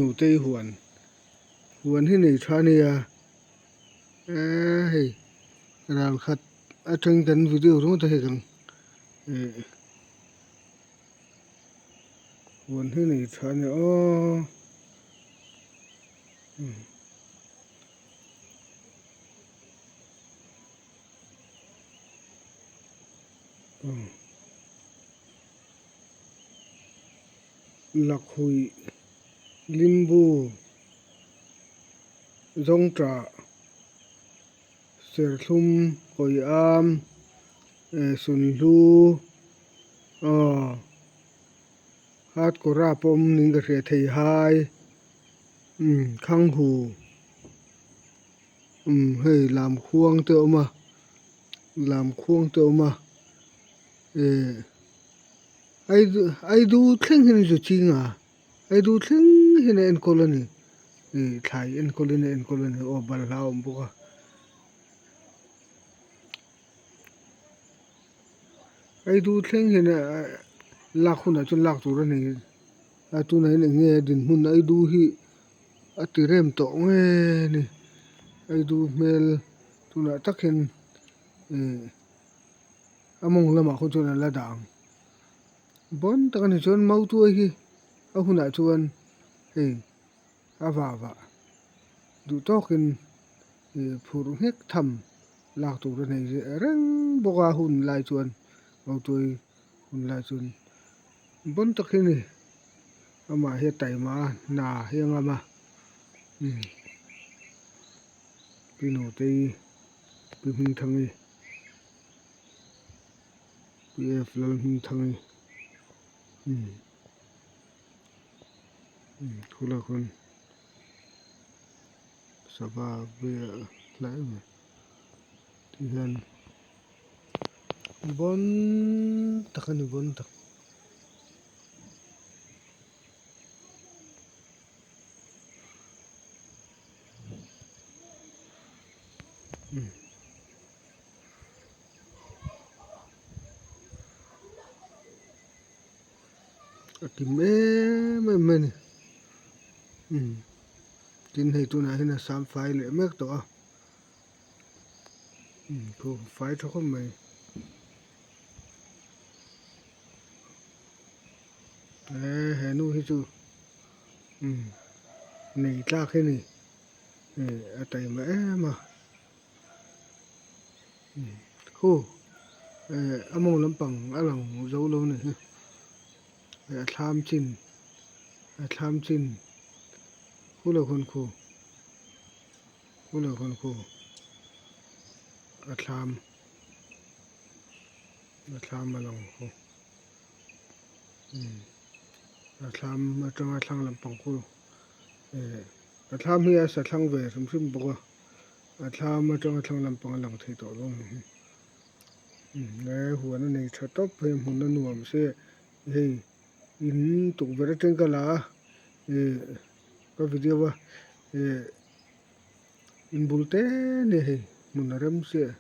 Nutei huan huan hi nei tha ania eee hei ral khat atang kan video ringawt a hei kang eh huan hi nei tha ania aww. Lakhuih limbu zawngṭah serthlum kawiam eh sunhlu aw hat kawra pawm niin ka hria thei hai umm khanghu umm hei lam khuang te a awm a lam khuang te a awm a eh. Aidu thleng hian zu ching a, Aidu thleng hian a enkawl a ni, ih thlai enkawl in a enkawl a ni aw balhla a awm bawk a. Aidu thleng hian a lak hunah chuan lak tur a ni a, tunah hian eng nge a dinhmun Aidu hi a ti rem tawh nge ni, Aidu hmel tunah tak hian ih. A mawng lamah khaw chuan a la dah ang. Bawn tak a ni chuan mautuai hi a hunah chuan hei a vah vah duh tawkin ih phurh nghek tham lak tur a nei reng bawk a hun lai chuan mautuai hun lai chuan bawn tak hi a ni. Amah hi a taima a hna hi a ngam a umm pi Nutei pi Hmingthangi. P F Lalhmingthangi khulai khawn sava vel hlai mai ti hian bawn tak a ni bawn tak. A kim em em mai a ni umm tin hei tunah hian a sam fai leh mek tawh a umm thu fai tha khawp mai eh he nu hi chu umm nei tlak hi a ni eh a taima em a. Khu eh a mawng lampang a lang zo lo a ni hi eh a thlam chin a thlam chin khu lo khawn khu khu lo khawn khu a thlam a thlam a lang khu umm a thlam atanga thlang lampang khu eh a thlam hi a sa thlang ve hrim hrim bawk a. A thlam atanga thlang lampang a lang thei tawh lo ang hi he huan a nei tha tawp hei hmun a nuam se hei in tukverh atang ka la a ih ka video a ih in bul te a ni hei hmun a rem chiah.